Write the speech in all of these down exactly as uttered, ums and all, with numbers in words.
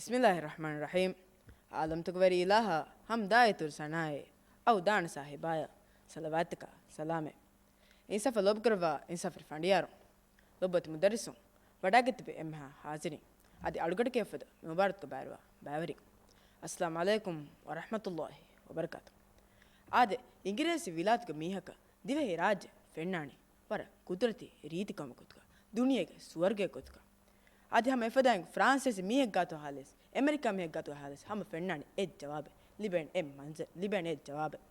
ބިސްމިއްލާހި ރަޙްމާނި ރަޙީމް. އާލަމްތަކު ވެރި އިލާހާ ހަމްދާއި ތުރު ސަނާއެއް އައު ދާނަ ސާހިބާޔަށް ސަލަވާތްތަކާ ސަލާމެއް. އިންސާފަށް ލޯބިކުރައްވާ އިންސާފުވެރި ފަނޑިޔާރުން، ލޮބުވެތި މުދައްރިސުން، ވަޑައިގެން ތިބި އެންމެހާ ހާޒިރީން، އަދި އަޅުގަޑުގެ އެއްފަދަ މުބާރާތުގެ ބައިވެރިވާ ބައިވެރިން، އައްސަލާމު ޢަލައިކުމް ވަރަޙްމަތުﷲި ވަބަރަކާތު. އާދެ، އިނގިރޭސި ވިލާތުގެ މީހަކަށް ދިވެހި ރާއްޖެ ފެންނާނީ ވަރަށް ގުދުރަތީ ރީތިކަމުގެ ގޮތުގަ، ދުނިޔޭގެ ސުވަރުގެ ގޮތުގަ. އަދި ހަމަ އެފަދައިން ފްރާންސޭސި މީހެއް ގާތު ހާލެސް، އެމެރިކާ މީހެއް ގާތު ހާލެސް، ހަމަ ފެންނާނީ އެއް ޖަވާބެއް، ލިބޭނެ އެއް މަންޒަރު، ލިބޭނެ އެއް ޖަވާބެއް.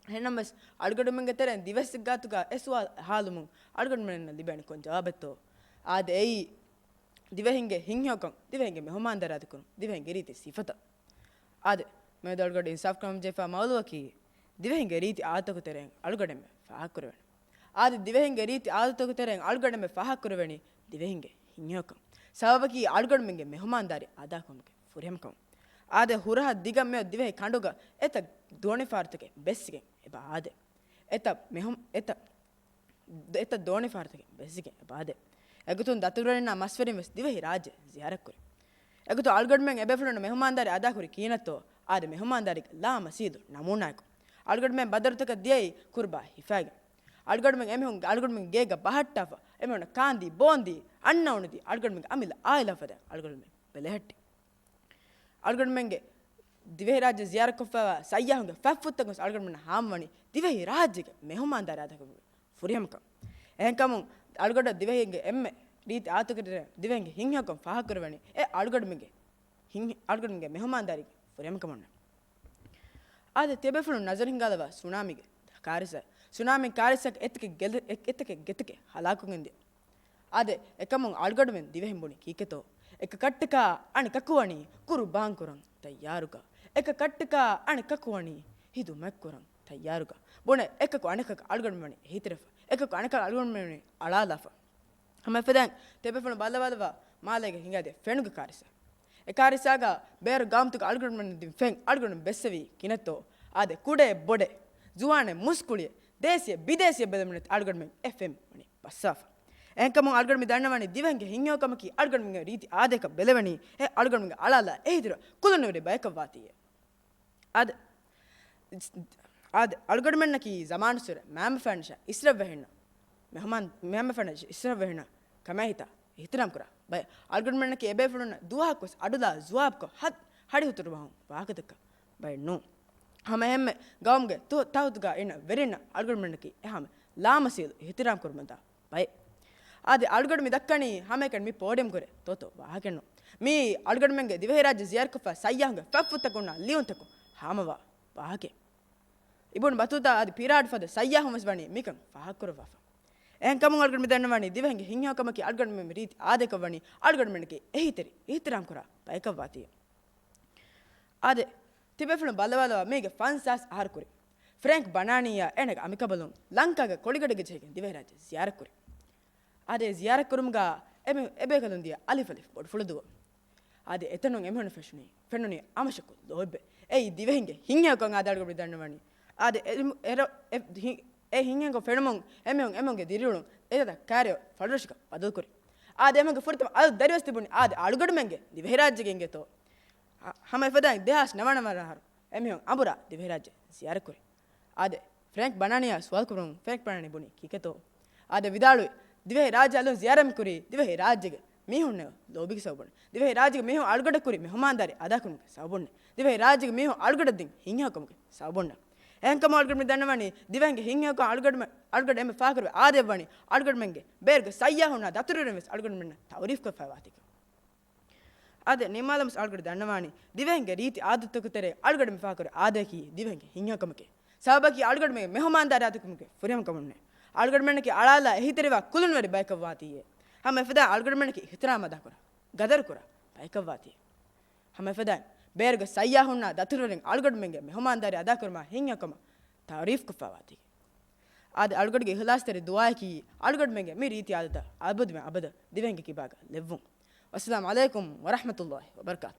އެހެންނަމަވެސް، އަޅުގަނޑުމެންގެ ތެރެއިން ދިވެއްސެއް ގާތުގަ އެ ސުވާލު ހާލުމުން އަޅުގަނޑުމެންނަށް ލިބޭނެ ކޮން ޖަވާބެއްތޯ؟ އާދެ، އެއީ ދިވެހިންގެ ހިތްހެޔޮކަން، ދިވެހިންގެ މެހުމާންދާރާދަކުރުން، ދިވެހިންގެ ރީތި ސިފަތައް. އާދެ، މިއަދު އަޅުގަޑު އިންސާފްކަމަށް ޖެހިފާ މައުލޫއަކީ، ދިވެހިންގެ ރީތި އާދަތަކު ތެރެއިން އަޅުގަޑެންމެ ފާހަގަކުރެވެން. އާދެ، ދިވެހިންގެ ރީތި އާދަތަކު ތެރެއިން އަޅުގަޑެންމެ ފާހަގަކުރެވެނީ ދިވެހިންގެ ހިތްހެޔޮކަން. ސަބަބަކީ އަޅުގަޑުމެންގެ މެހުމާންދާރީ އަދާކުރުމުގެ ފުރިހަމަކަން. އާދެ، ހުރަހަށް ދިގަ މިއޮތް ދިވެހި ކަނޑުގަ އެތައް ދޯނިފާރުތަކެއް ބެއްސިގެން އެބަ އާދެ. އެތައް މެހު-، އެތައް އެތައް ދޯނިފާރުތަކެއް ބެއްސިގެން އެބަ އާދެ. އެގޮތުން ދަތުރުވެރިންނާ މަސްވެރިން ވެސް ދިވެހި ރާއްޖެ ޒިޔާރަތްކުރި. އެގޮތުން އަޅުގަނޑުމެން އެބޭފުޅުންނަށް މެހުމާންދާރީ އަދާކުރީ ކިހިނެއްތޯ؟ އާދެ، މެހުމާންދާރީގެ ލާމަސީދު ނަމޫނާއަކު. އަޅުގަނޑުމެން ބަދަރުތަކަށް ދިޔައީ ކުރުބާ ހިފާގެން. އަޅުގަނޑުމެން އެމީހުން، އަޅުގަނޑުމެން ގޭގަ ބަހައްޓާފަ، އެމީހުންނަށް ކާންދީ، ބޯންދީ، އަންނައުނުދީ، އަޅުގަނޑުމެން އަމިއްލަ އާއިލާ ފަދައިން އަޅުގަނޑުމެން ބެލެހެއްޓި. އަޅުގަނޑުމެންގެ ދިވެހިރާއްޖެ ޒިޔާރަތްކޮށްފައިވާ ސައްޔާހުންގެ ފަތްފުށްތަކުން ވެސް އަޅުގަނޑުމެންނަށް ހާމަވަނީ ދިވެހިރާއްޖޭގެ މެހުމާންދާރީ އަދާކުރުމުގެ ފުރިހަމަކަން. އެހެންކަމުން، އަޅުގަނޑަށް ދިވެހިންގެ އެންމެ ރީތި އާދަތަކުގެ ތެރެއިން ދިވެހިންގެ ހިތްހެޔޮކަން ފާހަގަކުރެވެނީ އެ އަޅުގަނޑުމެންގެ ހިތް-، އަޅުގަނޑުމެންގެ މެހުމާންދާރީގެ ފުރިހަމަކަމުންނޭ. އާދެ، ތިޔަބޭފުޅުން ނަޒަރު ހިންގާލައްވާ ސުނާމީގެ ކާރިސާ. ސުނާމީ ކާރިސާއަކީ އެތަކެއް ގެލެ-، އެ-، އެތަކެއް ގެތަކެއް ހަލާކުވެގެންދިޔަ. އާދެ، އެކަމުން އަޅުގަނޑުމެން ދިވެހިން ބުނީ ކީކޭތޯ؟ އެކަކަށްޓަކާ އަނެކަކު ވަނީ ޤުރުބާން ކުރަން ތައްޔާރުގަ. އެކަކަށްޓަކާ އަނެކަކު ވަނީ ޚިދުމަތް ކުރަން ތައްޔާރުގަ. ބުނެ، އެކަކު އަނެކަކަށް އަޅުގަނޑުމެން ވަނީ އެހީތެރިވެފަ. އެކަކު އަނެކަކަށް އަޅުގަނޑުމެން ވަނީ އަޅާލާފަ. ހަމަ އެފަދައިން ތިޔަބޭފުޅުން ބައްލަވާލައްވާ މާލޭގަ ހިނގާދިޔަ ފެނުގެ ކާރިސާ. އެ ކާރިސާގަ ބޭރު ގައުމުތަކުގެ އަޅުގަނޑުމެން ދިން ފެން އަޅުގަނޑު ބެއްސެވީ ކިހިނެއްތޯ؟ އާދެ، ކުޑައެއް ބޮޑެއް، ޒުވާނެއް މުސްކުޅިއެއް، ދޭސިއެއް ބިދޭސިއެއް ބެލުމުން އަޅުގަނޑުމެން އެ ފެން ވަނީ ބައްސާފަ. އެހެންކަމުން އަޅުގަނޑު މި ދަންނަވަނީ ދިވެހިންގެ ހިތްހެޔޮކަމަކީ އަޅުގަނޑުމެންގެ ރީތި އާދަޔަކަށް ބެލެވެނީ އެ އަޅުގަނޑުމެންގެ އަޅާލާ އެހީތެރިވާ ކުލުނުވެރި ބަޔަކަށް ވާތީއޭ. އާދެ، އާދެ، އަޅުގަނޑުމެންނަކީ ޒަމާނުއްސުރެ މައިންބަފައިންނަށާ އިސްރަށްވެހެންނަށް، މެހުމާން، މައިންބަފައިންނަށާ އިސްރަށްވެހެންނަށް ކަމޭހިތާ އިޙްތިރާމް ކުރާ ބައެއް. އަޅުގަނޑުމެންނަކީ އެބޭފުޅުންނަށް ދުވަހަކުވެސް އަޑުލާ ޖުވާބުކޮށް ހަ-، ހަޑިހުތުރުވާ ވާހަކަދައްކާ ބައެއް ނޫން. ހަމައެހެންމެ ގައުމުގެ ތަ-، ތަހުތުގަ އިންނަ ވެރިންނަށް އަޅުގަނޑުމެންނަކީ އެހާމެ ލާމަސީލު އިޙްތިރާމް ކުރަމުންދާ ބައެއް. އާދެ، އަޅުގަނޑު މި ދައްކަނީ ހަމައެކަނި މި ޕޯޑިއަމް ކުރެ ތޯތޯ ވާހަކައެއްނު. މީ އަޅުގަނޑުމެންގެ ދިވެހިރާއްޖެ ޒިޔާރަތްކޮށްފަ ސައްޔާހުންގެ ފަތްފުށްތަކުންނާ ލިޔުންތަކުން ހާމަވާ ވާހަކައެއް. އިބުނު ބަތޫތާ އަދި ޕީރާޑް ފަދަ ސައްޔާހުން ވެސް ވަނީ މިކަން ފާހަގަކުރައްވާފަ. އެހެންކަމުން އަޅުގަނޑު މި ދަންނަވަނީ ދިވެހިންގެ ހިތްހެޔޮކަމަކީ އަޅުގަނޑުމެން ރީތި އާދަޔަކަށް ވަނީ އަޅުގަނޑުމެންނަކީ އެހީތެރި އިޙްތިރާމް ކުރާ ބަޔަކަށް ވާތީ. އާދެ، ތިބޭފުޅުން ބައްލަވާލައްވާ މީގެ ފަންސާސް އަހަރު ކުރިން ފްރެންކް ބަނާނީއާ އޭނަގެ އަނބިކަނބަލުން ލަންކާގެ ކޮޅިގަޑިގަ ޖެހިގެން ދިވެހިރާއްޖެ ޒިޔާރަތްކުރި. އާދެ، ޒިޔާރަތްކުރުމުގަ އެމެ-، އެބޭކަލުން ދިޔަ އަލިފަލި ބޮޑުފުޅުދުވަހު. އާދެ، އެތަނުން އެމީހުން ފެށުނީ، ފެނުނީ އަމަށަކު ލޯތްބެއް. އެއީ ދިވެހިންގެ ހިތްހެޔޮކަން އާދެ އަޅުގަޑު މި ދަންނަވަނީ. އާދެ، އެ، އެ، އެ ހި-، އެ ހިތްހެޔޮކަން ފެނުމުން އެމީހުން އެމީހުންގެ ދިރިއުޅުން އެތައް ކާރިއަށް ފަޅުރަށަކަށް ބަދަލުކުރި. އާދެ، އެމީހުންގެ ފުރަތަމަ އަލު ދަރިވެސް ތިބުނީ އާދެ އަޅުގަޑުމެންގެ ދިވެހިރާއްޖޭގެ އިނގޭތޯ. ހަ-، ހަމަ އެފަދައިން ދެހާސް ނަވަނަ ވަނަ އަހަރު އެމީހުން އަނބުރާ ދިވެހިރާއްޖެ ޒިޔާރަތްކުރި. އާދެ، ފްރެންކް ބަނާނީއާ ސުވާލުކުރުން ފްރެންކް ބަނާނީ ބުނީ ކީކޭތޯ؟ އާދެ، ވިދާޅުވި، ދިވެހިރާއްޖެ އަލުން ޒިޔާރަތް ކުރީ ދިވެހިރާއްޖޭގެ މީހުންނެއް ލޯބީގެ ސަބަބުން. ދިވެހިރާއްޖޭގެ މީހުން އަޅުގަޑަށް ކުރި މެހުމާންދާރީ އަދާކުރުމުގެ ސަބަބުންނޭ. ދިވެހިރާއްޖޭގެ މީހުން އަޅުގަޑަށް ދިން ހިތްހެޔޮކަމުގެ ސަބަބުންނޭ. އެހެންކަމުން އަޅުގަޑު މި ދަންނަވަނީ ދިވެހިންގެ ހިތްހެޔޮކަން އަޅުގަޑު، އަޅުގަޑު އެންމެ ފާހަގަކުރެވޭ އާދަޔަށް ވަނީ އަޅުގަޑުމެންގެ ބޭރުގެ ސައްޔާހުންނާ ދަތުރުވެރިން ވެސް އަޅުގަނޑުމެންނަށް ތަޢުރީފްކޮށްފައިވާތީ. އާދެ، ނިންމާލަމުން އަޅުގަޑު ދަންނަވާނީ ދިވެހިންގެ ރީތި އާދަތަކުގެ ތެރެއިން އަޅުގަޑު މި ފާހަގަކުރި އާދަޔަކީ ދިވެހިންގެ ހިތްހެޔޮކަމެކޭ. ސަބަބަކީ އަޅުގަޑުމެން މެހުމާންދާރީ އަދާކުރުމުގެ ފުރިހަމަކަމުންނޭ. އަޅުގަޑުމެންނަކީ އަޅާލާ އެހީތެރިވާ ކުލުނުވެރި ބަޔަކަށް ވާތީއޭ. ހަމަ އެފަދައިން އަޅުގަޑުމެންނަކީ އިޙްތިރާމް އަދާކުރާ، ގަދަރުކުރާ ބަޔަކަށް ވާތީ. ހަމަ އެފަދައިން ބޭރުގެ ސައްޔާހުންނާ ދަތުރުވެރިން އަޅުގަޑުމެންގެ މެހުމާންދާރީ އަދާކުރުމާ ހިތްހެޔޮކަމަށް ތަޢުރީފްކޮށްފައިވާތީ. އާދެ، އަޅުގަޑުގެ އިޚްލާޞްތެރި ދުޢާއަކީ އަޅުގަޑުމެންގެ މި ރީތި އާދަތައް އަބަދުމެ އަބަދަށް ދިވެހިންގެ ކިބާގަ ލެއްވުން. ވައްސަލާމު ޢަލައިކުމް ވަރަޙްމަތުﷲި ވަބަރަކާތު.